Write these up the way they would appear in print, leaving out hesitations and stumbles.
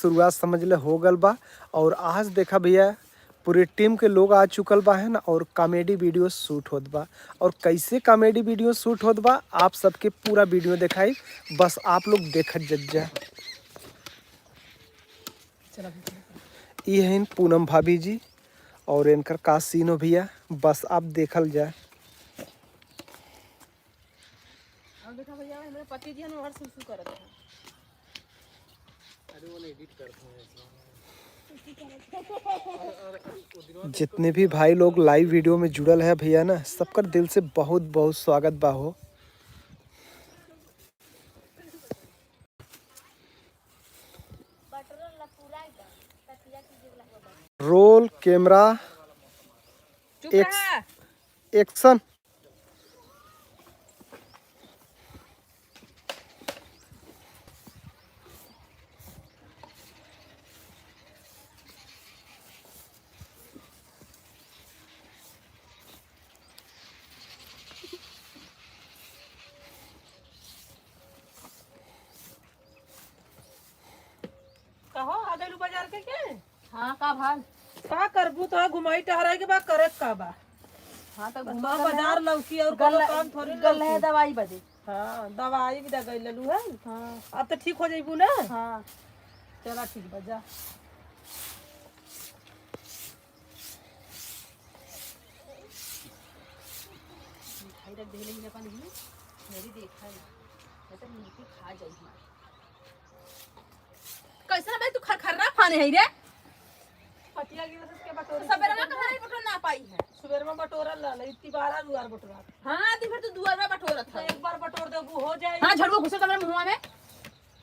शुरुआत समझ ले हो गल बा। और आज देखा भैया पूरी टीम के लोग आ चुकल बा है ना, और कॉमेडी वीडियो शूट होत बा। और कैसे कॉमेडी वीडियो शूट होत बा आप सबके पूरा वीडियो दिखाई, बस आप लोग देखत जज्जा। ये हैं पूनम भाभी जी और इनकर का सीन हो भैया, बस आप देखल जाए। अब देखा भैया हमारे पति जी हर सुसु करत हैं। जितने भी भाई लोग लाइव वीडियो में जुड़ल है भैया ना, सबका दिल से बहुत बहुत स्वागत बा हो। रोल कैमरा चुप एक- रहा। एक्शन। कहो आ गइलू बाजार के हाँ का भाल। का करबू तो घुमाई टहराई के बा करे का बा। हाँ तो बस घुमा बाजार लौकी और कोनो काम थोड़ी गल है लौकी। दवाई बदे। हाँ दवाई भी दे ललू है। हाँ अब तो ठीक हो जाइबू ना। हाँ चला ठीक बा जा। मिठाई रख दे लेकिन अपन ही मेरी देखा है मैं तो मिलके खा जाई हमारे। कैसे भाई तू खरखर्रा फाने है रे? पतिया की वजह से के बटोरा सबेरे में कहाँ बटोरा ना पाई है। सुबेर में बटोरा ला ले इतनी बार दुआर बटोरा। हाँ दिन भर तू दुआर में बटोरा था। एक बार बटोर देबू हो जाए। हाँ झड़बो घुसे तुम्हारे मुंह में।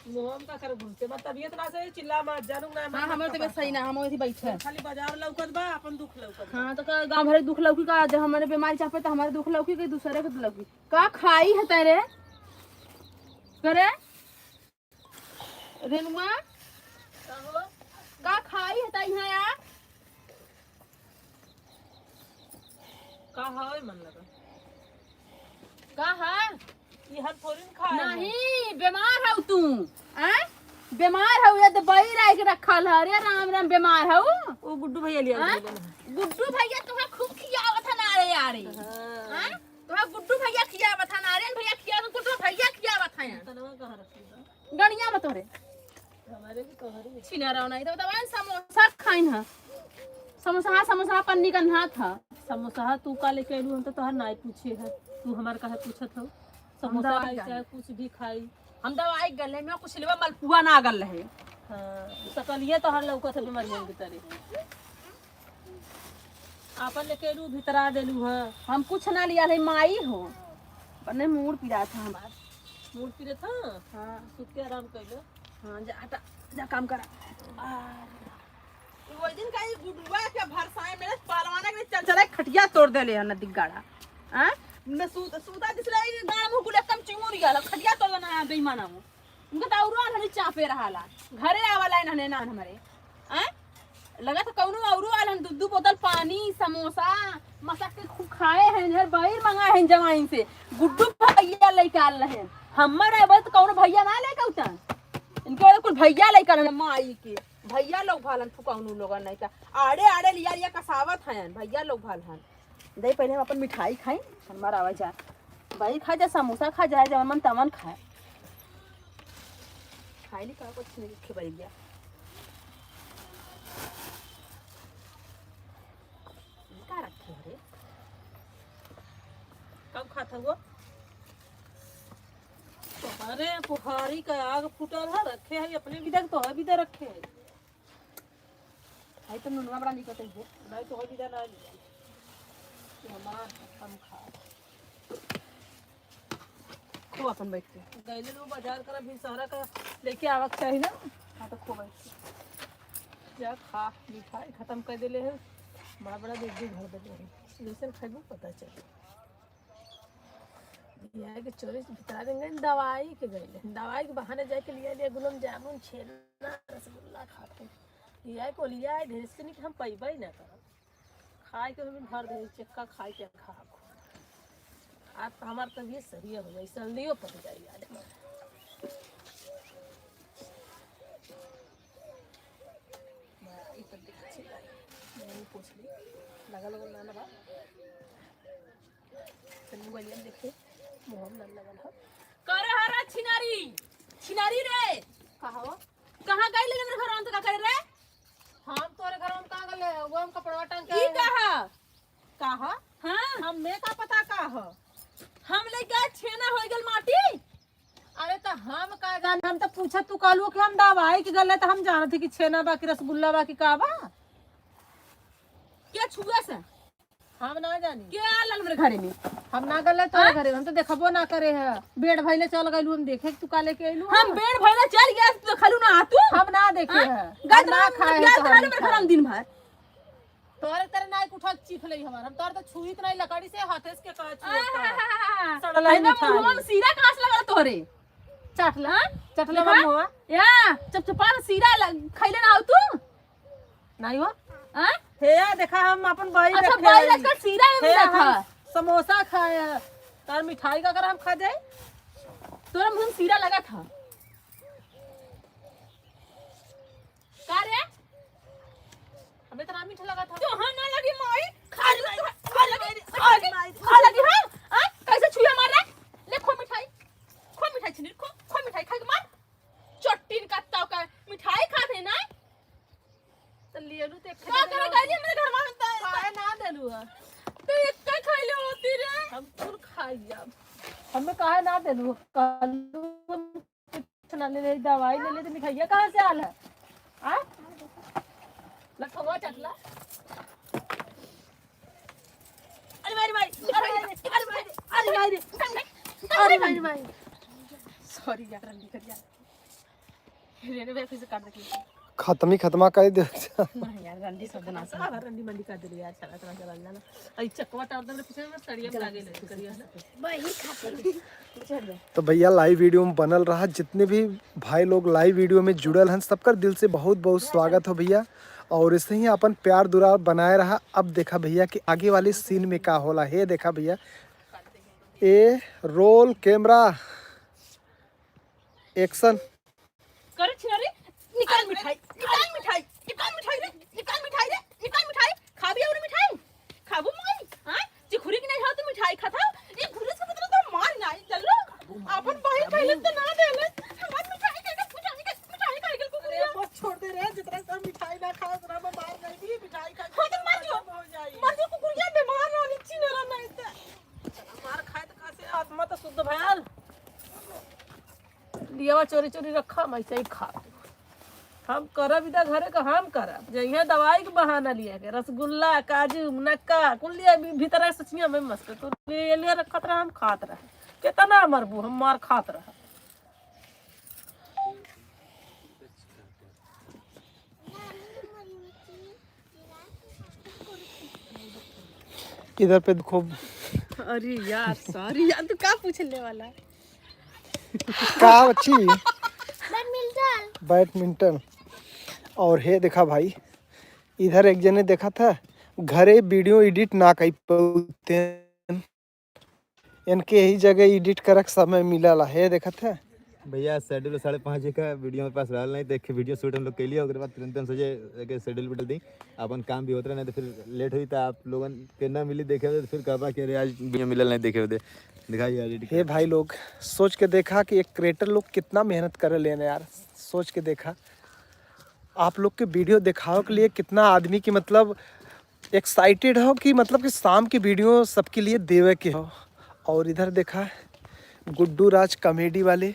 मुंह में का करे घुसते मत तबीयत ना सही चिल्ला मत जानू ना। हाँ हमारे तबीयत सही ना, हम वही बैठे हैं। खाली बाजार लौकत बा अपन दुख लौकत बा। हाँ तो का गांव भर के दुख लौकी का, जब हमारे बीमारी चापे तो हमारे दुख लौकी के दूसरे के लौकी का खाई है तेरे करे रेनुआ का खाई है तई यहाँ यार? का हवे मन लगा का है ई हम थोड़ी न खाए हैं। नहीं बीमार हौ तू। हैं बीमार हौ ये दवाई राय के रखल है। अरे राम राम बीमार हौ। ओ गुड्डू भैया लिया हाँ? गुड्डू भैया तुम्हें खूब खियावत है नारे यारे। हाँ? तुम्हें गुड्डू भैया खियावत है नारे भैया खियावत, गुड्डू भैया खियावत है। तनवा कहाँ रखी बा? गणिया मत रे हमारे भी तोहरे भी। छिना रहो नहीं तो दवाई समोसा खाइन है। समोसा हाँ, समोसा पन्नी का हाथ था। समोसा तू का लेके आइलू हम तो तोहर नाई पूछे है, तू हमार काहे पूछत हो? समोसा दवाई खाई जाने। चाहे कुछ भी खाई। हम दवाई गले में कुछ लेवा मलपुआ ना गल रहे। हाँ सकलिए तोहर लौकत है बीमारियन के तरे। आपन लेके आइलू भीतरा देलू है। हम कुछ ना लिया रहे माई हो नहीं मूड पिरा था हमार। मूड पीरे था। हाँ सुत के आराम कैलो। हाँ जा हटा जा काम करा। वो दिन का ये गुडुआ के भरसाए मेरे पालवाना के चल चला खटिया तोड़ देले है नदी गाड़ा। हां मैं सूता दिसला ये गाड़ा मुंह गुले कम चिंगुर गया खटिया तोड़ देना है बेईमाना हूं। उनका तो औरो आन चापे रहाला घरे आवाला इन्हने ना हमारे। हां लगा तो कौनो औरो आल हम दूध बोतल पानी समोसा मसा के खूब खाए हैं इधर बाहर मंगाए हैं जमाइन से। गुड्डू भैया लेके आल रहे हमर आबे तो कौनो भैया ना लेके औता इनके वाले कुल भैया लेके आल माई के भैया लोग भालन फुकौनु लोगन नहीं था आड़े आड़े लिया लिया कसावत हैं भैया लोग भालन। दे पहले हम अपन मिठाई खाई हमार आवा जा भाई खा जा समोसा खा जाए जवन मन तवन खाए खाई ली का कुछ नहीं खेबई गया। का रखे रे कब खाता हुआ? अरे बुखारी का आग फूटल है रखे है अपने भी तक तो है भी रखे है। आई तो नुनवा बड़ा निकलते है। नहीं तो है भी ना लिया हमार हम खा खो अपन बैठ के गइले लो बाजार करा भी सारा का लेके आवक चाहिए ना। हाँ तो खो बैठ के जा खा मिठाई खत्म कर देले है बड़ा बड़ा दूध दूध भर देले है जैसे खाइबू पता चले लिया के चोरी से भितरा देंगे दवाई के गइले दवाई के बहाने जाके लिया लिया गुलाब जामुन छेना रसगुल्ला खाते लिया को लिया ढेर से नहीं कि हम पैबा ही ना करब खाए के हम भर दे चक्का खाए के खा आज तो हमार तबीयत सही हो जाई सर्दियों पक जाई आज हमार। तब देखा छी मुंह पोछ ली, लगल उगल ना ना बा। तनी मोबाइल में देखे, मुंह में ना लगल ह। करे हरा छिनारी छिनारी रे। कहो। कहाँ गई ले मेरे घर अंत का करे रे? हम तोरे घर में कहां गले? वो हम कपड़वा टांग के ई कहा? कहा? हां। हमें का पता का ह? हम ले गए छेना हो गेल माटी। अरे तो हम का जान, हम तो पूछा तू कहलू कि हम दवाई के गले, तो हम जानत ही कि छेना बा कि रसगुल्ला बा कि का बा। के छुआ से? हम ना जानी। के आलन मेरे घरे में? हम ना गले तोरे घरे में, हम तो देखबो ना करे है। बेड भइले चल गइलू, हम देखे कि तू का लेके अइलू। हम बेड भइले चल गया तो खालू ना तू। हम ना देखे है, गए हम ना खाए है प्याज तोहर खालू मेरे मिठाई। घर में दिन भर। तोरे तेरे नाइक उठा के चीख लई हमार, हम तोर तो छुई नहीं लकड़ी से हाथे से के कहा छुई सड़ल है मिठाई। मुंह में सीरा कहाँ से लगल तोहरे? चटला चटला देखा? ममुआ। या चपचपा सीरा खैले ना हो तू। नहीं हो। हां। हे देखा, हम अपन भाई अच्छा रखे भाई हई। आजकल सीरा में हे मिलत हम है। समोसा खाए है, तार मिठाई का अगर हम खा जाए। तोरा मुंह में सीरा लगा था का रे? हमें तो ना मीठा लगा था। तो हां ना लगी माई खा लगी, खा लगी, खा लगी, खा लगी। हां हां कैसे छुया मार रहा? ले खो मिठाई, खो मिठाई छिनी, खो खो मिठाई खा के मार चट्टीन का ताव का मिठाई खाते ना। तो लिए लू ते का करे गई मेरे घर में त खाए ना देलू है। तो एक का खैले होती रे। हम कुल खाई जाब, हमें काहे ना देलू? कहलू कुछ ना ले ले, दवाई ले ले, तो मिठाइया कहाँ से आल है? आ लखवा चटला। अरे मारी मारी, अरे मारी, अरे मारी, अरे मारी, अरे मारी मारी। सॉरी यार, रंडी कर यार, रे रे फिर से काट दे। खत्म ही खत्मा कर दे। नहीं यार, रंडी शब्द ना सारा रंडी मंडी कर दे यार, सारा तरह चला जाना। आई चकवा टार दे पीछे में सड़िया में लागे ले करिया ना। तो भैया लाइव वीडियो में बनल रहा, जितने भी भाई लोग लाइव वीडियो में जुड़ल हन सबका दिल से बहुत बहुत स्वागत हो भैया। और ऐसे ही अपन प्यार दुरार बनाए रहा। अब देखा भैया कि आगे वाले सीन में का होला। हे देखा भैया, ए रोल कैमरा एक्शन। करे छिनारी, निकाल मिठाई, निकाल मिठाई, निकाल मिठाई रे, निकाल मिठाई रे, निकाल मिठाई। खाबी और मिठाई खाबू माई? हां चिखुरी की नहीं खाओ तो मिठाई खाता। ये घुरे से मतलब तो मार ना चलो अपन बहिन खैले तो ना देले हमार मिठाई खाए, मिठाई खाए, मिठाई खाए गेल कुकुरिया। बस छोड़ दे रे, जितना सब मिठाई ना खाए उतना हम मार गई भी मिठाई खा। हां तो मर जो, हो जाई। मर जो कुकुरिया, बीमार रहनी छिनरा नहीं त। मार खाए तो कैसे आत्मा तो शुद्ध भयल। लियावा चोरी चोरी रखा, मैं ऐसे ही खा। हम करब इधर घरे का हम करब जइहे दवाई के बहाना लिया के रसगुल्ला काजू मुनक्का कुल लिया भीतर सचिया में मस्त तू ले ले रखत रह, हम खात रह। केतना मरबू, हम मार खात रह। इधर पे देखो। अरे यार सॉरी यार, तू का पूछने वाला? का अच्छी बैडमिंटन। और हे देखा भाई, इधर एक जने देखा था घरे वीडियो एडिट ना कर पाते, इनके यही जगह एडिट करक समय मिलला। हे देखा था। भैया शेड्यूल 5:30 का वीडियो मेरे पास रहल नहीं, देख वीडियो शूट हम लोग कैलिए, ओकरे बाद तुरंत हम सोचे शेड्यूल बदल दी, अपन काम भी होत रहे, नहीं तो फिर लेट हुई तो आप लोगन के ना मिली देखे होते, तो फिर कहबा कि अरे आज वीडियो मिलल नहीं देखे होते। दिखाई यार एडिट। हे भाई लोग, सोच के देखा कि एक क्रिएटर लोग कितना मेहनत कर लेने यार। सोच के देखा आप लोग के वीडियो दिखाओ के लिए कितना आदमी की मतलब एक्साइटेड हो कि मतलब कि शाम की वीडियो सबके लिए देवे के हो। और इधर देखा गुड्डू राज कॉमेडी वाले।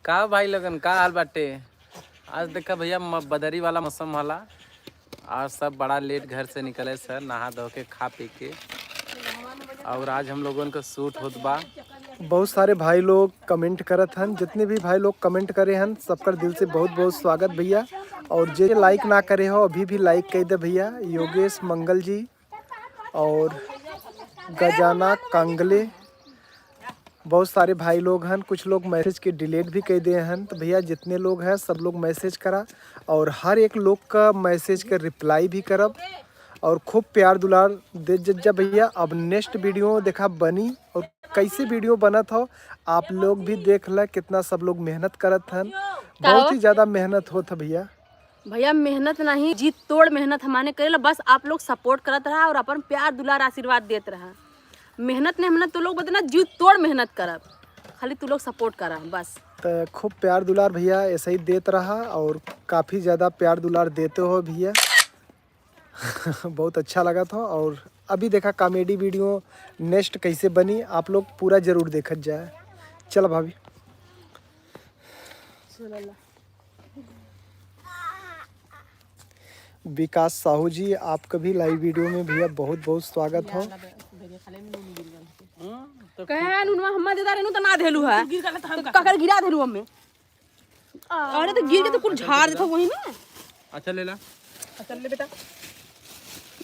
का भाई लोगन का हाल बाटे? आज देखा भैया बदरी वाला मौसम वाला, आज सब बड़ा लेट घर से निकले सर, नहा धो के खा पी के, और आज हम लोगन को शूट होत बा। बहुत सारे भाई लोग कमेंट करत हन, जितने भी भाई लोग कमेंट करे हन सबकर दिल से बहुत बहुत स्वागत भैया। और जे लाइक ना करे हो अभी भी लाइक कर दे भैया। योगेश मंगल जी और गजाना कांगले, बहुत सारे भाई लोग हन। कुछ लोग मैसेज के डिलीट भी कर दिए हन, तो भैया जितने लोग हैं सब लोग मैसेज करा और हर एक लोग का मैसेज के रिप्लाई भी करब और खूब प्यार दुलार दे जज्जा भैया। अब नेक्स्ट वीडियो देखा बनी और कैसे वीडियो बनत हो आप लोग भी देख ल, कितना सब लोग मेहनत करत हन, बहुत ही ज़्यादा मेहनत होत है भैया। भैया मेहनत नहीं, जी तोड़ मेहनत हमारे करेला, बस आप लोग सपोर्ट करत रहा और अपन प्यार दुलार आशीर्वाद देत रहा। मेहनत नहीं हमने तो लोग बतना जी तोड़ मेहनत करब, खाली तू लोग सपोर्ट करा बस। तो खूब प्यार दुलार भैया ऐसे ही देत रहा और काफ़ी ज़्यादा प्यार दुलार देते हो भैया। बहुत अच्छा लगा था। और अभी देखा कॉमेडी वीडियो नेक्स्ट कैसे बनी, आप लोग पूरा ज़रूर देखत जाए। चलो भाभी। विकास साहू जी, आपका भी लाइव वीडियो में भैया बहुत बहुत स्वागत हो। कहे नुनवा हम्मा देदा रेनु त ना धेलु है, तो ककर गिरा धेलु हमें। अरे तो गिर के तो कुल झाड़ देता वही में। अच्छा ले ला। चल ले बेटा।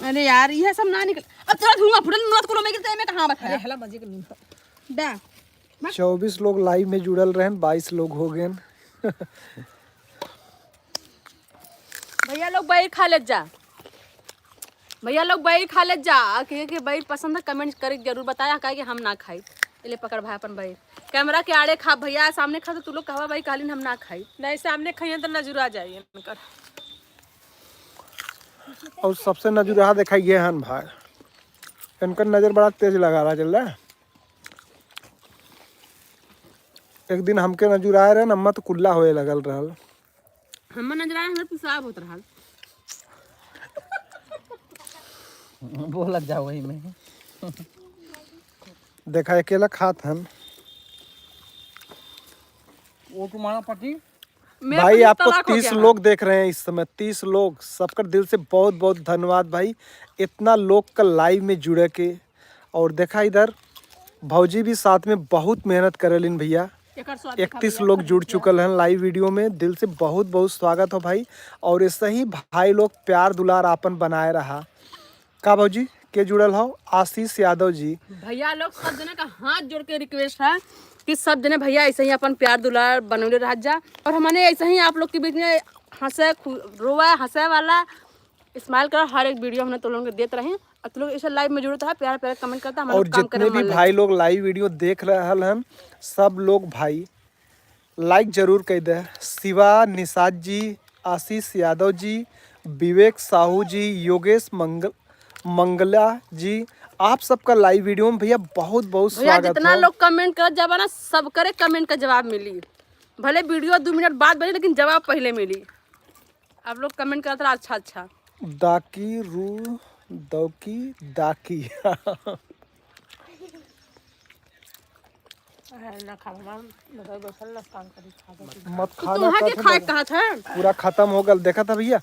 अरे यार यह सब ना निकल, अब थोड़ा धुआं फुटल नुनवा कुल में गिरते में कहां बैठा अरे हला मजे के नून। डा 24 लोग लाइव में जुड़ल रहे, 22 लोग हो गए। भैया लोग बैर खा ले जा, भैया लोग बैर खा ले जा। के के बैर पसंद है कमेंट करके जरूर बताया, काहे कि हम ना खाई। ले पकड़ भाई अपन बैर, कैमरा के आड़े खा भैया, सामने खा तो तू लोग कहवा भाई कालीन हम ना खाई। नहीं सामने खाइए तो नजर आ जाइए इनकर। और सबसे नजर दिखाइए हन भाई, इनका नज़र बड़ा तेज लगा रहा चल रहा है। एक दिन हमके नजर आए रहे नम्मा तो कुल्ला होए लगल रहल। हम नजर आए, हमारे पेशाब होत रहल। बोलत जा वही में। देखा अकेला खात हन वो तुम्हारा पति मेरा भाई। पति आपको तलाक हो 30 गया है। लोग देख रहे हैं इस समय, 30 लोग। सबका दिल से बहुत बहुत धन्यवाद भाई, इतना लोग का लाइव में जुड़े के। और देखा इधर भौजी भी साथ में बहुत मेहनत करेलिन भैया। एकर स्वाद 31 लोग जुड़ चुकल हैं लाइव वीडियो में, दिल से बहुत बहुत स्वागत हो भाई। और ऐसे ही भाई लोग प्यार दुलार आपन बनाए रहा। का भौजी के जुड़ल हो? आशीष यादव जी। भैया लोग सब जने का हाथ जोड़ के रिक्वेस्ट है कि सब जने भैया ऐसे ही अपन प्यार दुलार बनौले रह जा, और हमने ऐसे ही आप लोग के बीच में हंसे रोवा हंसे वाला स्माइल कर हर एक वीडियो हमने तो लोगों को देते रहे। और तुम लोग ऐसे लाइव में जुड़ता है, प्यार प्यार कमेंट करता है, और काम जितने करे भी भाई लोग लाइव वीडियो देख रहे हन सब लोग भाई लाइक जरूर कर दे। शिवा निषाद जी, आशीष यादव जी, विवेक साहू जी, योगेश मंगला जी, आप सबका लाइव वीडियो में भैया बहुत बहुत भैया स्वागत जितना हो। लोग कमेंट कर जाबा ना, सब करे कमेंट का जवाब मिली, भले वीडियो 2 मिनट बाद बनी लेकिन जवाब पहले मिली। आप लोग कमेंट करते रहा। अच्छा अच्छा। दाकी रू दौकी दाकी। ना खा बसल ना काम करी खा। मत तो खाना तुम्हारा के कथन खाए लगा। कहा था? पूरा खत्म हो गल। देखा था भैया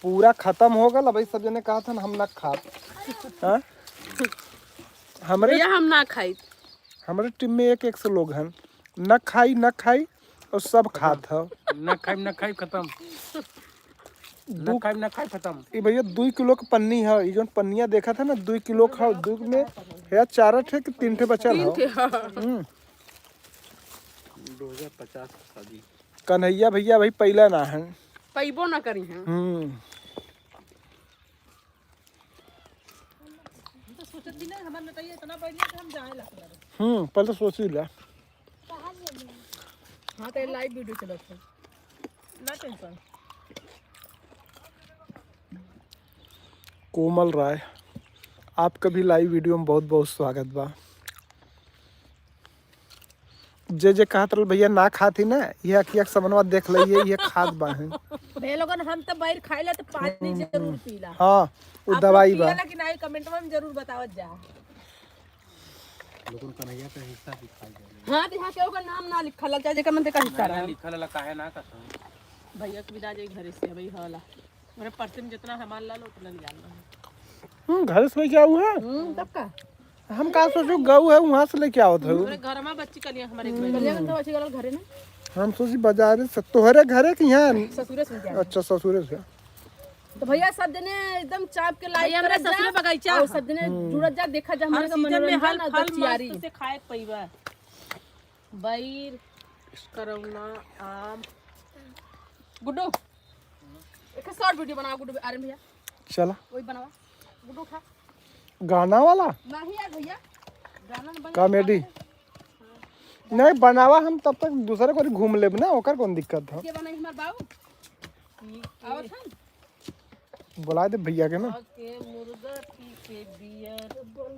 पूरा खत्म हो गल। भाई सब जने कहा था ना हम ना खा। हाँ? हमरे भैया हम ना खाई। हमारे टीम में एक एक से लोग हैं, न खाई न खाई और सब खात ह। न खाई न खाई खत्म, न खाई न खाई खत्म। ये भैया 2 किलो के पन्नी है, ये जोन पन्निया देखा था ना 2 किलो का, 2 में है 4 ठे कि 3 ठे बचल हो। 2050 शादी। कन्हैया भैया भाई पहला ना है। पैबो ना करी हैं। तो सोचत भी ना हमार नटैया इतना बढ़िया कि हम जाए लगता। पहले तो सोच ही ला। हां तो लाइव वीडियो चलत है ना, टेंशन। कोमल राय, आपका भी लाइव वीडियो में बहुत बहुत स्वागत बा। जे जे कहत रहल भैया ना खाती ना, ये अखिया के समनवा देख लइए, ये खात बा हैं। भैया लोगन हम तो बाहर खाइला तो पानी जरूर पीला। हाँ वो दवाई बा। पीला कि नहीं कमेंट में जरूर बतावत जा। लोगन कन्हैया का हिस्सा भी खा गए। हाँ तो यहाँ के नाम ना लिखल चाहे जेकर मन का हिस्सा रहा। लिखल ला काहे ना कसम। भैया के विदा जाई घरे से भाई होला मेरे पर्स में जितना सामान ला लो उतना निकालना है। घर से लेके आऊ है? तब का हम का सोचू गऊ है वहाँ से लेके आवत हो। मेरे घर में बच्ची कलिया हमारे कलिया तो अच्छी गलत घरे ना। हम सोची बाजार से तोहरे घरे कि यहाँ? ससुरे से क्या? अच्छा ससुरे से। तो भैया सब जने एकदम चाप के लाइक भैया हमारे करत जा ससुरे बगीचा और सब जने जुड़त जा, देखा जा हर हमारे का सीजन में हर मनोरंजन और फल दक्षियारी। मस्त से खाए पईबा। बैर करौना आम। गुड्डू एक शॉर्ट वीडियो बनाओ गुड्डू, आर्यन भैया चला वही बनावा गुड्डू खा गाना वाला नहीं यार भैया गाना ना बन। कॉमेडी नहीं बनावा, हम तब तक दूसरे को घूम लेब ना, ओकर कौन दिक्कत है। के बनाई हमार बाबू? पी आवत हन बुला दे भैया के ना। के मुर्गा पी के बियर बन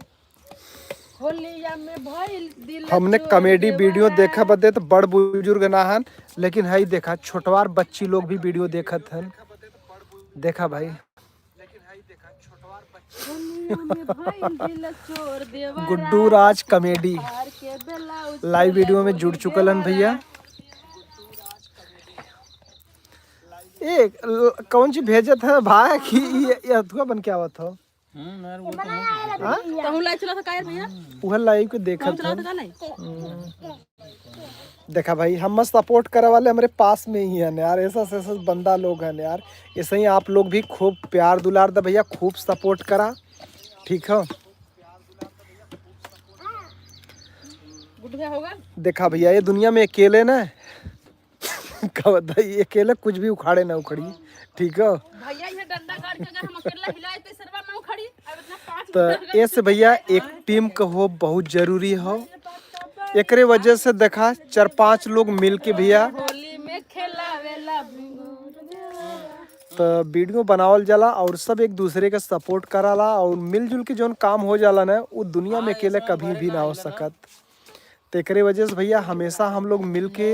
होलिया में भइल दिल हमने चोर कॉमेडी वीडियो देवरा। देखा बदे तो बड़ बुजुर्ग ना हन, लेकिन हई देखा छोटवार बच्ची लोग भी वीडियो देखत हन। देखा भाई होलिया में भइल दिल चोर देवरा। गुड्डू राज कॉमेडी हार के ब्लाउज लाइव वीडियो में जुड़ चुकल हन भैया। ए कौन चीज भेजत है भाई कि ये अथुआ बन के आवत हो? यार वो तो तो हम लाइव चला था का यार भैया? उह लाइव के देखत चला हन। था का नहीं? देखा भाई हम सपोर्ट करे वाले हमारे पास में ही हैं यार, ऐसा से ऐसा बंदा लोग हैं यार। ऐसे ही आप लोग भी खूब प्यार दुलार द भैया, खूब सपोर्ट करा, ठीक है। गुड्डू भैया होगा। देखा भैया ये दुनिया में अकेले ना का बताइए, अकेले कुछ भी उखाड़े ना उखड़ी, ठीक है। भैया ये डंडा गाड़ के अगर हम अकेला हिलाए तो सरवा ना उखड़ी। अब इतना पांच तो ऐसे भैया एक टीम का हो बहुत जरूरी हो, एकरे वजह से देखा चार पांच लोग मिल के भैया होली में खेलावेला तो वीडियो बनावल जाला और सब एक दूसरे का सपोर्ट कराला और मिलजुल के जौन काम हो जाला ना वो दुनिया में अकेले कभी भी ना हो सकत। तो एकरे वजह से भैया हमेशा हम लोग मिल के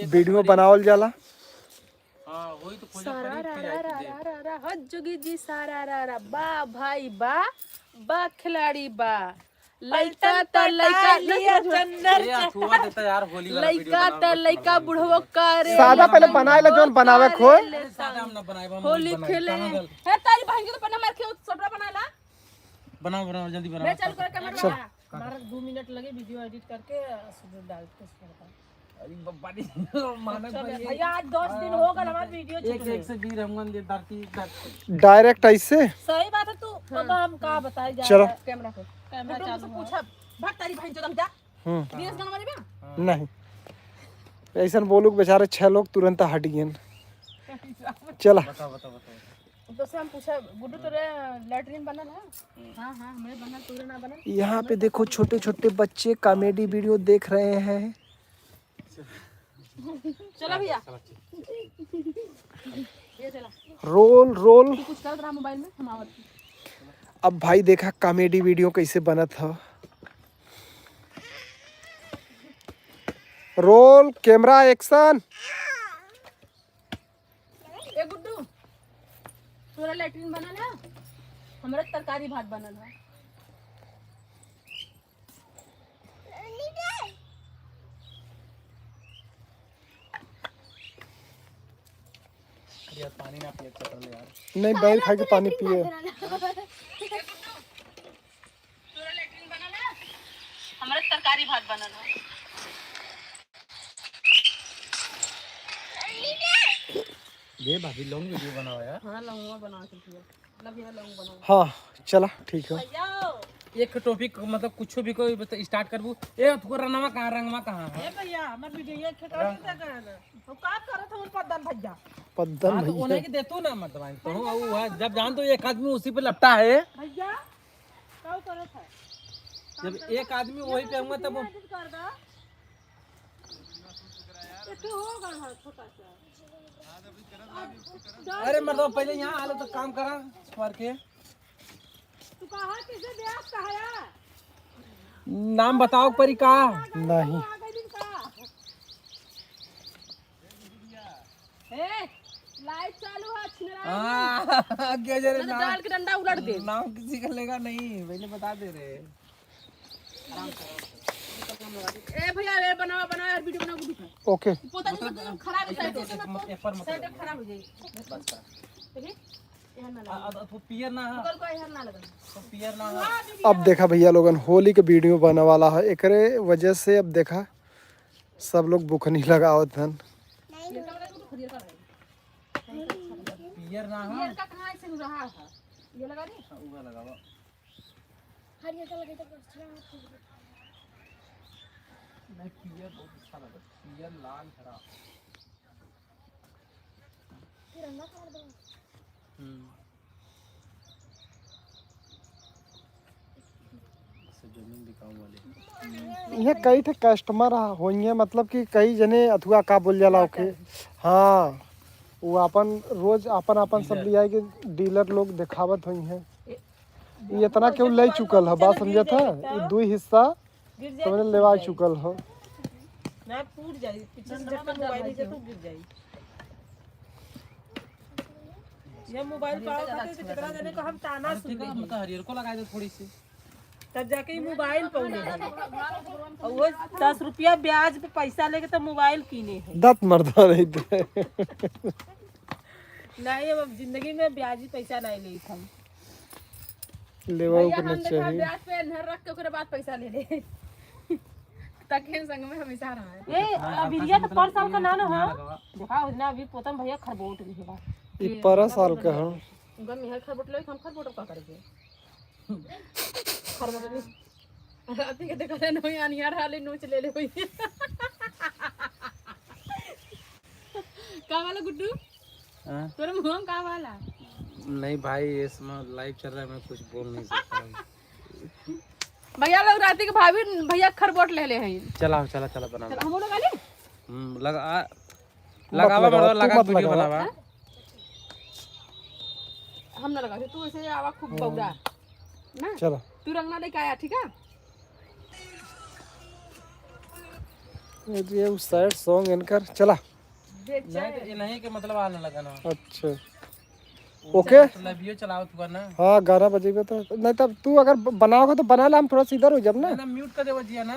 वीडियो बनावल जाला। हां वही तो खोजा सारा पड़ी रा फिर रा आई रा दे। रा रा रा हो जोगी जी सारा रा रा बा भाई बा बा खिलाड़ी बा लइका त लइका ए अथुआ देता यार होली वाला वीडियो लइका त लइका बुढ़वो करे सादा पहले बनाए ला जौन बनावे खो। सादा हम ना बनाए हम होली खेले है तारी बहन के तो पन्ना मार के सटरा बनाला। बनाओ बनाओ जल्दी बनाओ। मैं चालू कर कैमरा बना। हमारा 2 मिनट लगे वीडियो एडिट करके डाल के अरे बब्बा रे, मानक भाई भैया आज 10 दिन हो गए हमारे वीडियो एक एक से वीर हमगन दे धरती धरती। डायरेक्ट ऐसे सही बात है तू अब हम का बताए जा चलो। कैमरा को कैमरा गुड्डू चालू से पूछा भाग तारी बहन चोदम जा। हम्म। दिनेश गाना मारे बे। नहीं ऐसा बोलू कि बेचारे छह लोग तुरंत हट गए। चला बताओ बताओ बताओ। तो से हम पूछा गुड्डू तोरे लैट्रिन बनल है? हां हां हमरे बनल, तोरे ना बनल। यहाँ पे देखो छोटे छोटे बच्चे कॉमेडी वीडियो देख रहे हैं। चलो भैया ये चला रोल रोल। तू कुछ कर रहा मोबाइल में हम आवत। अब भाई देखा कॉमेडी वीडियो कैसे बनत ह। Roll camera action. ए गुड्डू तोरा लैट्रिन बनल है? हमरा तरकारी भात बनल है। यार पानी ना पिए चल यार। नहीं बैल खा के पानी पिए। तोरा लैट्रिन बनल है? हमरा तरकारी भात बनल है। ये भाभी लॉन्ग वीडियो बनाओ यार। हाँ लौंगा बना के भैया ला भैया लौंग बनाओ। हाँ चला ठीक है। भैया एक टॉपिक मतलब कुछ भी कोई स्टार्ट करबू ए तुको रंगवा कहां, रंगवा कहां है? ए भैया हमार वीडियो के का हम का करत हम पदन भैया? पद्दन हाँ, तो भैया उन्हें के देतू ना मतलब तो वो जब जान तो एक आदमी उसी पे लपटा है। भैया का करत है? जब एक आदमी वही पे होगा तब एडिट कर दा एक हो गल है छोटा सा। अरे मतलब पहले यहाँ आलो तो काम करा स्क्वायर के। तू कहा किसे ब्याह कहा? नाम बताओ परी का। नहीं आ गई दिन का ए लाइट चालू है छिनरा। हाँ, क्या जरे तो डाल के डंडा उलट दे। नाम किसी का लेगा नहीं, पहले बता दे रहे। ए भैया ए बनाओ बनाओ यार वीडियो बनाओ गुड्डू का। ओके। पोता जी तो खराब है साइड एक पर मत साइड खराब हो जाएगी। देखिए यहाँ ना लगा। तो पियर ना है, कल को यहाँ ना लगा। तो पियर ना है। अब देखा भैया लोगन होली के वीडियो बने वाला है, एकरे वजह से अब देखा सब लोग बुखनी लगावत हन। पियर ना है। ये का कहां से रहा है? ये लगा दी। उगा लगावा। नहीं पियर बहुत अच्छा लगा, पियर लाल हरा। से जमीन बिकाऊ वाले। यहाँ कई ठे कस्टमर होइए, मतलब कि कई जने अथुआ का बोल जाला ओके। हाँ वो अपन रोज अपन अपन सब लिया के डीलर लोग दिखावत हुई हैं। ये इतना क्यों ले चुकल है, बात समझा था। ये दो हिस्सा गिर जाए। तुमने लेवा चुकल हो। ना फूट जाई पीछे से, जब तक मोबाइल नहीं तो गिर जाई। ये मोबाइल पाओ खातिर तो कितना जने को हम ताना सुन ठीक है, मतलब हरियर को लगा दे थोड़ी सी। तब जाके ये मोबाइल पौने है। और वो 10 रुपया ब्याज पे पैसा लेके तो मोबाइल किने है। दत मर्दा नहीं थे। नहीं, अब जिंदगी में ब्याजी पैसा नहीं ले हम। लेवा भैया के हम नहीं देखा चाहिए। ब्याज पे नहर रख के ओकरे बाद पैसा ले ले, तखन संग में हमेशा रहा है। ए अभी तो पर साल का ना ना हो देखा ना, अभी पोतम भैया खरबोट भी बा। ये पर साल का हो। उनका मेहर खरबोट ले, हम खरबोट का करेंगे? खरबोट नहीं, रात के देखा नहीं अनियार हाले नोच ले ले होई। का वाला गुड्डू? हाँ? तोरे मुंह में का वाला? नहीं भाई, इसमें लाइव चल रहा है, मैं कुछ बोल नहीं सकता हूँ। भैया लोग रात के भाभी भैया खरबोट ले ले हैं। चला चला चला, बना। चल हम लोग आले। लगा लगावा। लगावा, मर्दवा तू लगा मत वीडियो लगावा। बनावा। हम ना लगा, तू ऐसे आवा खूब बौरा ना। चलो। तू रंगना लेके आया, ठीक है? ये सैड सॉन्ग इनकर चला। नहीं तो ये नहीं के मतलब आने लगा ना। अच्छा, ओके। लबियो चलाओ तू ना। हाँ, गाना बजेगा तो नहीं, तब तू अगर बनाओगे तो बना ला, हम थोड़ा सा इधर हो जब ना। ना म्यूट कर देवा जिया ना।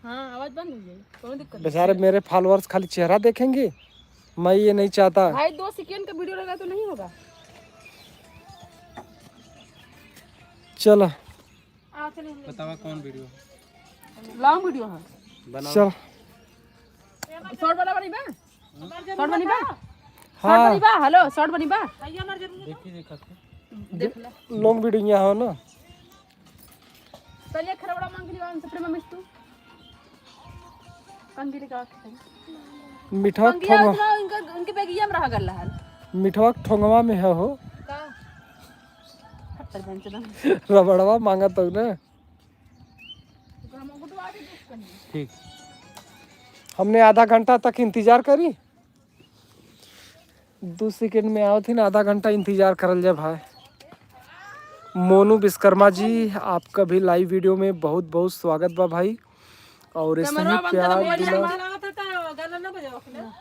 हाँ, आवाज बंद हो जाए, कोनो दिक्कत। बेचारे मेरे फॉलोअर्स खाली चेहरा देखेंगे, मैं ये नहीं चाहता। भाई, 2 सेकेंड का वीडियो लगा तो नहीं होगा। चलो। बतावा कौन वीडियो? लॉन्ग वीडियो है। बनाओ। चल। शॉर्ट वाला बनी बा, शॉर्ट बनी बा, शॉर्ट हाँ। बनी बा। हेलो, शॉर्ट बनी बा। देखी देखा के। देख ले। लॉन्ग वीडियो यहाँ हो ना। चलिए, खरबड़ा मांग लिया उनसे प्रेम में तू कंगी लेके आ। मिठवा कंगिया ठोंगा। उतना उनका उनके बैगिया में रहा गल हल। मिठवा ठोंगवा में है हो। का हट्टर बन चला। रबड़वा मांगा तो ना। हम गुटवा के देख कहीं। ठीक। हमने आधा घंटा तक इंतजार करी, 2 सेकंड में आओ थी ना, आधा घंटा इंतजार करल जाए भाई। मोनू विश्वकर्मा जी, आपका भी लाइव वीडियो में बहुत बहुत स्वागत बा भाई और ऐसे ही प्यार दुलार। गाना ना बजाओ ना।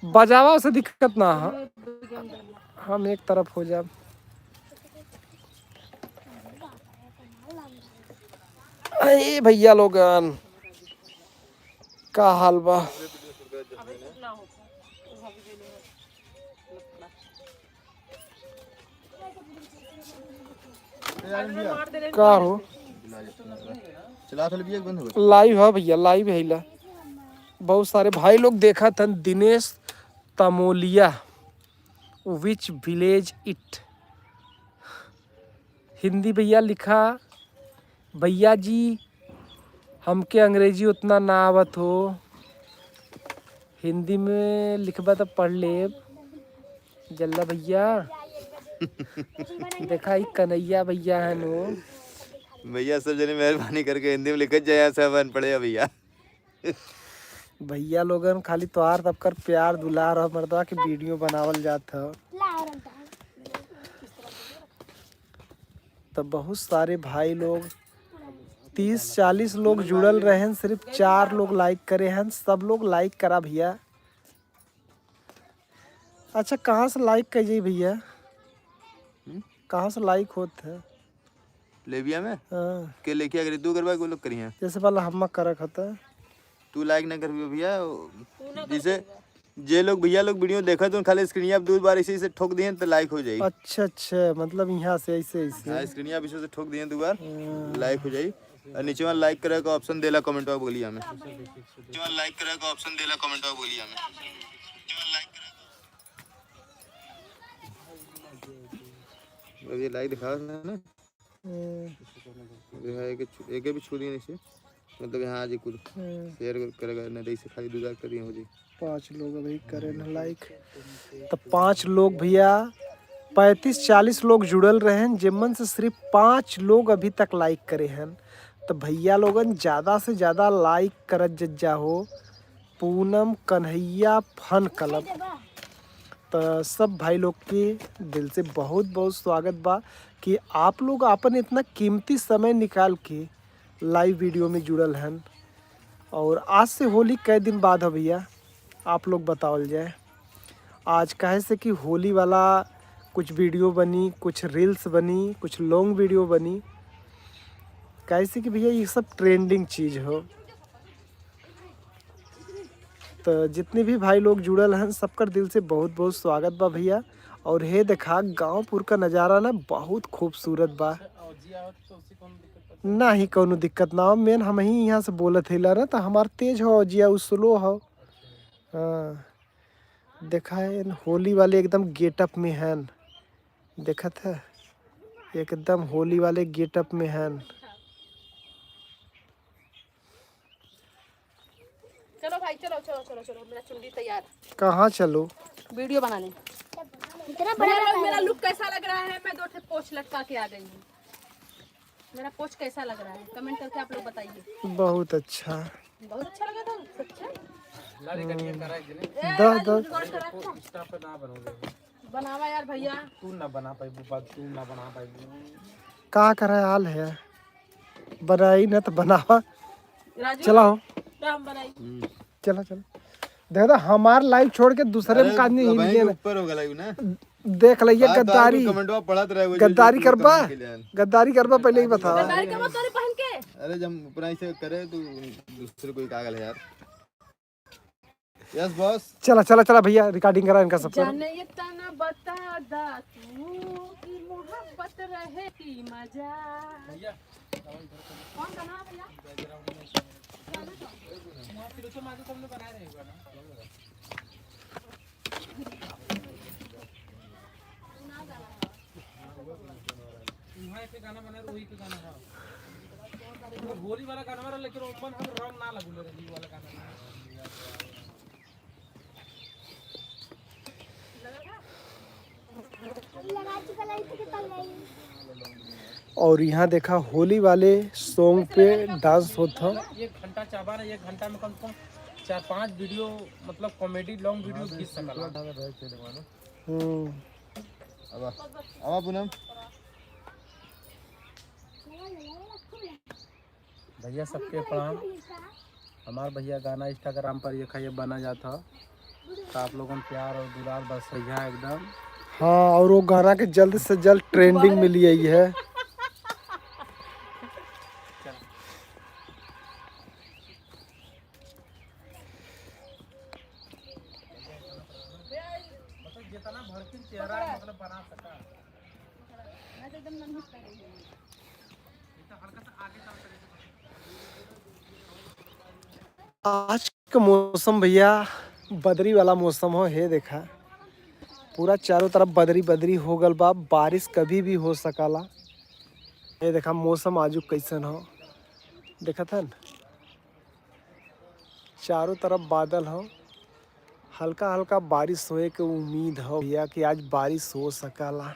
बजावा, उसे दिक्कत ना हो, हम एक तरफ हो जाए। अरे भैया लोगन, का हाल बा? का हो? चला तो भैया, बंद हो गया। लाइव है भैया, लाइव है ला। बहुत सारे भाई लोग देखा था। Dinesh Tamolia, which village it? Hindi भैया लिखा। भैया जी, हमके अंग्रेजी उतना ना आवत हो, हिंदी में लिखबा तो पढ़ ले। जल्ला भैया, देखा ही कन्हैया भैया है नो। भैया, सब जने मेहरबानी करके हिंदी में लिखत जाए, सब अनपढ़ है भैया। भैया लोगन, खाली तोहार तब कर प्यार दुलार और मर्दवा के वीडियो बनावल जात ह। तो बहुत सारे भाई लोग, 30-40 लोग जुड़ल रहे हैं, सिर्फ चार लोग लाइक करे हैं। सब लोग लाइक करा भैया। अच्छा, कहाँ से लाइक करिए भैया? कहाँ से लाइक होत है? लेबिया में। हाँ। के लेके अगर तू करवा को लोग करी हैं। जैसे वाला हम्मा करक होता। तू लाइक ना कर भैया, जैसे जे लोग भैया लोग वीडियो देखा तो खाली स्क्रीन आप दो बार ऐसे ऐसे ठोक दिए तो लाइक हो जाई। अच्छा, मतलब यहाँ से ऐसे ऐसे? हाँ, स्क्रीन आप ऐसे ठोक दिए दो बार, लाइक हो जाई। और नीचे वाला लाइक करे का ऑप्शन देला, कमेंट में बोली हमें। नीचे वाला लाइक करे का ऑप्शन देला, कमेंट में बोली हमें। नीचे वाला लाइक करे। अब ये लाइक दिखा रहा है ना। देखा, एक एक भी छू दिए नीचे, मतलब यहाँ आज कुछ शेयर करेगा नहीं तो इसे खाली दो बार करिए, हो जाए। पांच लोग अभी करे न लाइक, तो पांच लोग भैया। 35-40 लोग जुड़ल रहे हैं, जिमन से सिर्फ पांच लोग अभी तक लाइक करे हैं। तो भैया लोगन, ज़्यादा से ज़्यादा लाइक करत जज्जा हो। पूनम कन्हैया फन क्लब। तो सब भाई लोग के दिल से बहुत बहुत स्वागत बा कि आप लोग अपन इतना कीमती समय निकाल के लाइव वीडियो में जुड़ल हन। और आज से होली कई दिन बाद है भैया, आप लोग बतावल जाए आज काहे से कि होली वाला कुछ वीडियो बनी, कुछ रील्स बनी, कुछ लॉन्ग वीडियो बनी। कैसे कि भैया ये सब ट्रेंडिंग चीज़ हो। तो जितने भी भाई लोग जुड़ल हैं सबकर दिल से बहुत बहुत स्वागत बा भैया। और हे देखा गांवपुर का नज़ारा ना बहुत खूबसूरत बा, ना ही कोनो दिक्कत ना हो। मेन हम ही यहाँ से बोलत हिला ना तो हमार तेज हो जिया उ स्लो हो। हाँ देखा है होली वाले एकदम गेटअप में हैं, देखत है एकदम होली वाले गेटअप में हैं। चलो भाई चलो चलो चलो चलो, मेरा चुंडी तैयार। कहाँ चलो? वीडियो बनाने। मेरा लुक कैसा लग रहा है? मैं दो ठे पोछ लटका के आ गई हूँ। मेरा पोछ कैसा लग रहा है कमेंट करके आप लोग बताइए। बहुत अच्छा, बहुत अच्छा लगा था। अच्छा दस दस बनावा यार भैया, तू ना बना पाई, तू ना बना पाई। का करे हाल है, बनाई ना तो बनावा। राजू चला हो, राम बनाई। चला चला। देखा हमार लाइव छोड़ के दूसरे में काज नहीं भाई हिल ऊपर हो गया ना, देख लिया गद्दारी, कमेंटवा पढ़त रहे वो जो- गद्दारी जो करबा, comment के लिए। गद्दारी करबा पहले ही बता। गद्दारी का मत तोरे पहन के। अरे जब ऊपर ऐसे करे तो दूसरे कोई कागल है यार। Yes boss. चला चला चला भैया रिकॉर्डिंग करा इनका सब। जाने ये तना बता दा तू कि मोहब्बत रहे की मजा। कौन बना भैया? गाना बना वही के गाना है होली वाला गाना वाला, लेकिन ओमन हम रंग ना लगुले रही वाला गाना। और यहाँ देखा होली वाले सॉन्ग पे डांस होता। एक घंटा चाबा ना, एक घंटा में कम से कम 4-5 वीडियो मतलब कॉमेडी लॉन्ग वीडियो खींच सकला। अब अब पूनम भैया सबके प्रणाम। हमार भैया गाना इंस्टाग्राम पर ये खाइए बना जाता तो आप लोगों प्यार और दुलार बस भैया एकदम। हाँ और वो गाना के जल्द से जल्द ट्रेंडिंग मिली आई है। जितना भड़किन चेहरा मतलब बना सका। आज का मौसम भैया बदरी वाला मौसम हो। हे देखा पूरा चारों तरफ बदरी बदरी हो गल बा, बारिश कभी भी हो सकाला। ये देखा मौसम आजू कैसन हो, देखा था न चारों तरफ बादल हो, हल्का हल्का बारिश होए के उम्मीद हो भैया कि आज बारिश हो सकाला।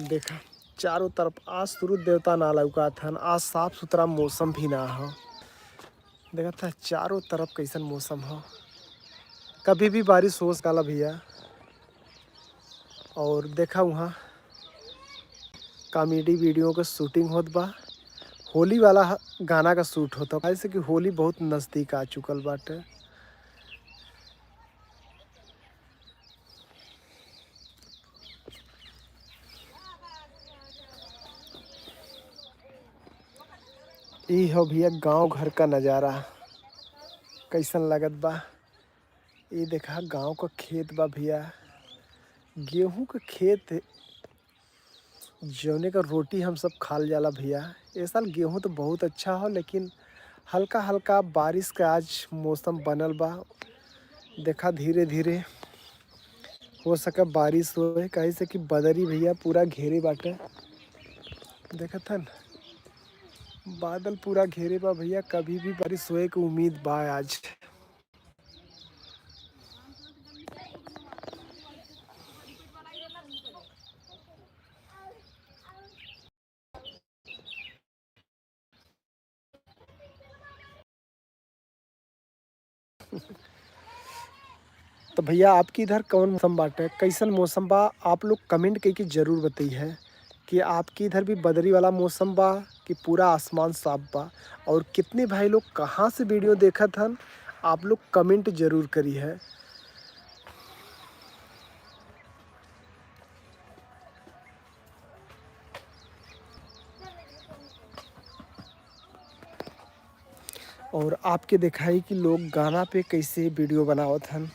देखा चारों तरफ आज सूरज देवता ना लौका थन, आज साफ सुथरा मौसम भी ना हो। देखा था चारों तरफ कैसन मौसम हो, कभी भी बारिश हो सकाला भैया। और देखा वहाँ कॉमेडी वीडियो का शूटिंग होत बा, होली वाला गाना का शूट होता। ऐसे कि होली बहुत नज़दीक आ चुकल बाटे। ई हो भैया गांव घर का नज़ारा कैसन लगत बा। ये देखा गांव का खेत बा भैया, गेहूं का खेत जौने का रोटी हम सब खाल जाला भैया। ए साल गेहूं तो बहुत अच्छा हो, लेकिन हल्का हल्का बारिश का आज मौसम बनल बा। देखा धीरे धीरे हो सके बारिश होए, कहीं से कि बदरी भैया पूरा घेरे बाटे। देखा था न बादल पूरा घेरे बा भैया, कभी भी बारिश होए के उम्मीद बा आज। तो भैया आपकी इधर कौन मौसम बाटे, कैसन मौसम बा, आप लोग कमेंट करके ज़रूर बताइए कि आपके इधर भी बदरी वाला मौसम बा कि पूरा आसमान साफ बा। और कितने भाई लोग कहाँ से वीडियो देखत हन, आप लोग कमेंट ज़रूर करी है। और आपके दिखाई कि लोग गाना पे कैसे वीडियो बनावत हन।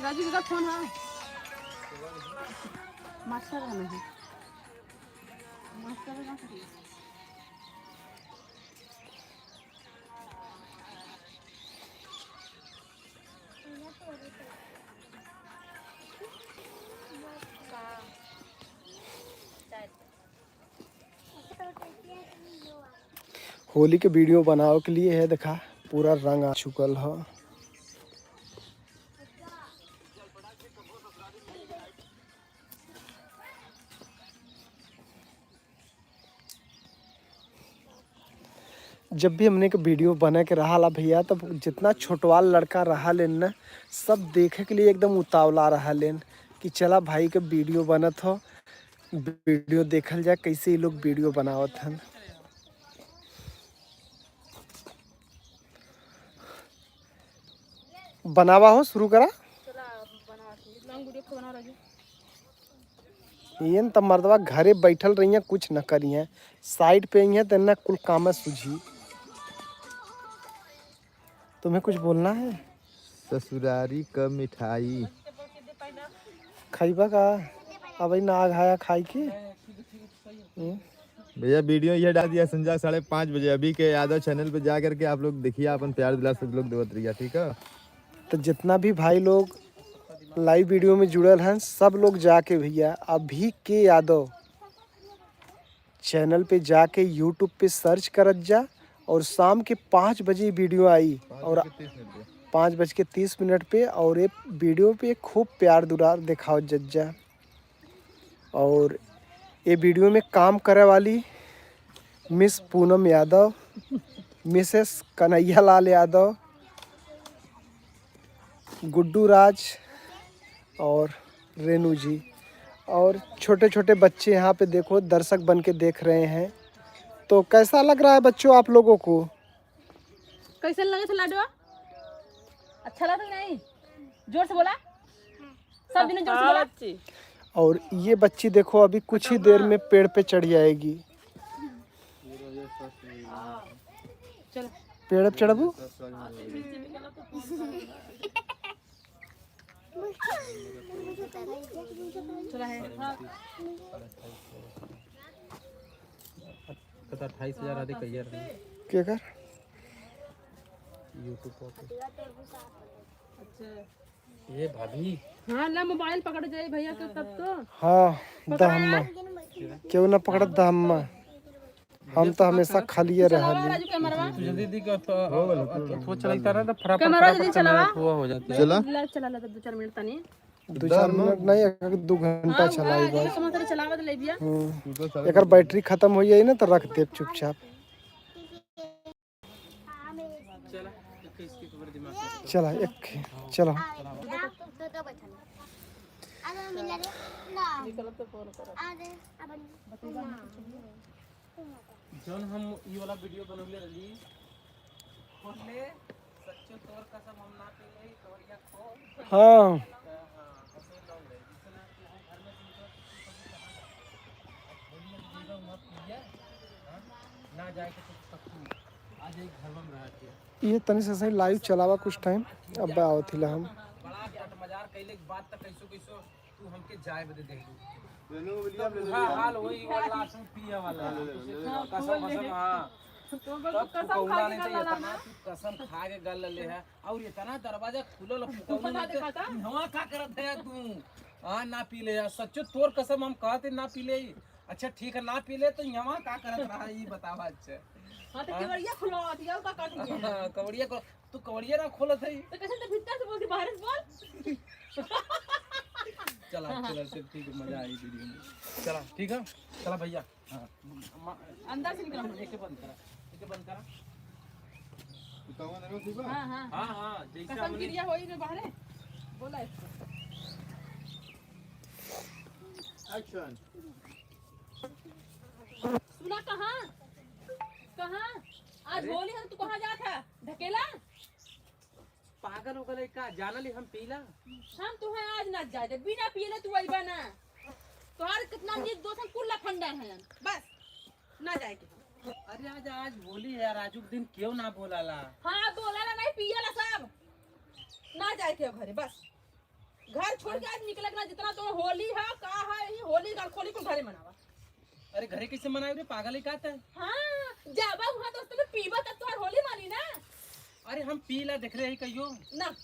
राजू का फोन है, मास्टर है नहीं, मास्टर ना करिए। होली के वीडियो बनावे के लिए है, देखा पूरा रंग आ चुकल है। जब भी हमने के वीडियो बना के रहा ला भैया, तब जितना छोटवाल लड़का रहा लेन न, सब देखे के लिए एकदम उतावला रहा लेन कि चला भाई के वीडियो बनत हो, वीडियो देखल जाए कैसे ये लोग वीडियो बनावत हन। बनावा हो शुरू करा। ये तब मर्दवा घरे बैठल रही हैं, कुछ न करी हैं, साइड पे ही हैं तो ना कुल काम सूझी। तुम्हें कुछ बोलना है? ससुरारी का मिठाई खइबा का अब ना खाया खाई के। भैया वीडियो ये डाल दिया संजय 5:30 बजे अभी के यादव चैनल पे जा करके आप लोग देखिए, अपन प्यार दिला सब लोग देवत रहिए, ठीक है। तो जितना भी भाई लोग लाइव वीडियो में जुड़ल हैं, सब लोग जाके भैया अभी के यादव चैनल पे जाके यूट्यूब पे सर्च करत जा, और शाम के 5 बजे वीडियो आई और 5:30 पे, और ये वीडियो पे खूब प्यार दुलार दिखाओ जज्जा। और ये वीडियो में काम करे वाली मिस पूनम यादव, मिसेस कन्हैया लाल यादव, गुड्डू राज और रेनू जी, और छोटे छोटे बच्चे यहाँ पे देखो दर्शक बन के देख रहे हैं। तो कैसा लग रहा है बच्चों आप लोगों को? कैसे लगे थे लाडवा? अच्छा लगा कि नहीं? जोर से बोला, सब दिन जोर से बोला। और ये बच्ची देखो अभी कुछ ही देर में पेड़ पे चढ़ जाएगी। चलो पेड़ पे चढ़बू? चला है। 28,000 आदि कहिए क्या कर? यूट्यूब पर ये भाभी। हाँ ला मोबाइल पकड़ जाए भैया के तब तो। हाँ दहम्मा क्यों ना पकड़त दहम्मा, हम तो हमेशा खालिए रहली। राजू कैमरा तू जल्दी दी का तो चलाता रहा तो फटाफट कैमरा जल्दी चलावा। हुआ हो जाती है। चला ला चला ला 2-4 मिनट तनी। 2-4 मिनट नहीं, एक 2 घंटा चलाई बस। समझ चलावा तो ले भैया। एकर बैटरी खत्म हो जाई ना तो रख दे चुपचाप। चला एक चलो। जौन हम ये वाला वीडियो बनवले रहली खोले सच्चो तोर कसम हम ना पीले तोरिया खोल। हाँ ना जाए के तो आज एक घर में रह के ये तनी से सही लाइव चलावा कुछ टाइम, अब आवत हिला हम। बड़ा के मजार कैले के बाद तक कैसो कैसो तू हमके जाए बदे देख लू। हाँ हाल वही वाला तू पिया वाला कसम कसम। हाँ तब फुकौना नहीं चाहिए इतना, तू कसम खा के गल ले है और इतना दरवाजा खुलल फुकौना नहीं तो हवा का करत है तू। हां ना पी ले यार सच्चो तोर कसम हम कहते ना पी ले। अच्छा ठीक है ना पी ले तो यहाँ का करत रहा ये बतावा। अच्छा हाँ तो केवड़िया खुलवा दिया का काट दिया। हां कवड़िया को तू कवड़िया ना खोलत है तो कैसे तो भीतर से बोलती बाहर से बोल। चला चला सब ठीक है, मजा आई वीडियो में। चला ठीक है चला भैया। हां अंदर से निकला। एक बंद करा, एक बंद करा। हाँ हाँ हाँ हाँ जैसे कसम क्रिया होई में बाहरे बोला इसको। एक्शन। सुना कहाँ कहाँ आज होली है तो तू कहाँ जात है ढकेला? पागल हो गए का जानली हम पीला? हम तुम्हें आज ना जाए दे बिना पियले तू अइबा ना। तोहार कितना नीक दोस्त हम कुल लफंडा हैं बस ना जाए के। अरे आज आज होली है यार, आजुक दिन क्यों ना बोलाला? हाँ बोला नहीं पियला सब ना जाए के घरे बस घर छोड़ के आज निकले ना जितना तो होली है का है यही होली घर खोली को घरे मनावा। अरे घरे कैसे मनाए रे पागल है का ते? हाँ जाबा वहाँ दोस्त में पीबा तब तोहार होली मानी ना। अरे हम पीला देख रहे हैं कहियो। ना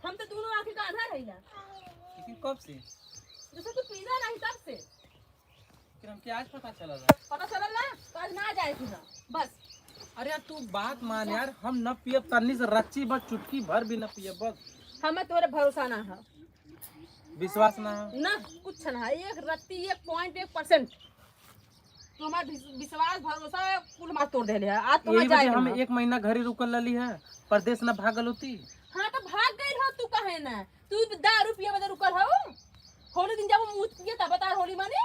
हम तो दोनों आंखें का आधा रहिला। लेकिन कब से? जैसे तू पीला नहीं तब से। फिर हमके आज पता चला था। पता चलल ना तो आज ना जाए तू ना बस। अरे यार तू बात मान यार, हम न पियब तन्नी से रच्ची बस चुटकी भर भी न पियब बस। हमें तोरे भरोसा ना है। विश्वास ना है। ना कुछ ना है एक रत्ती 1.1% तो हमार विश्वास भरोसा कुल मार तोड़ देले है आज तो यही जाए वजह हम एक महीना घरे रुकल रही है, परदेश न भागल होती। हाँ तो भाग गई हो तू कहे ना तू दारू पिए बदे रुकल हो होली दिन जब मुंह पिए तब बता होली मानी।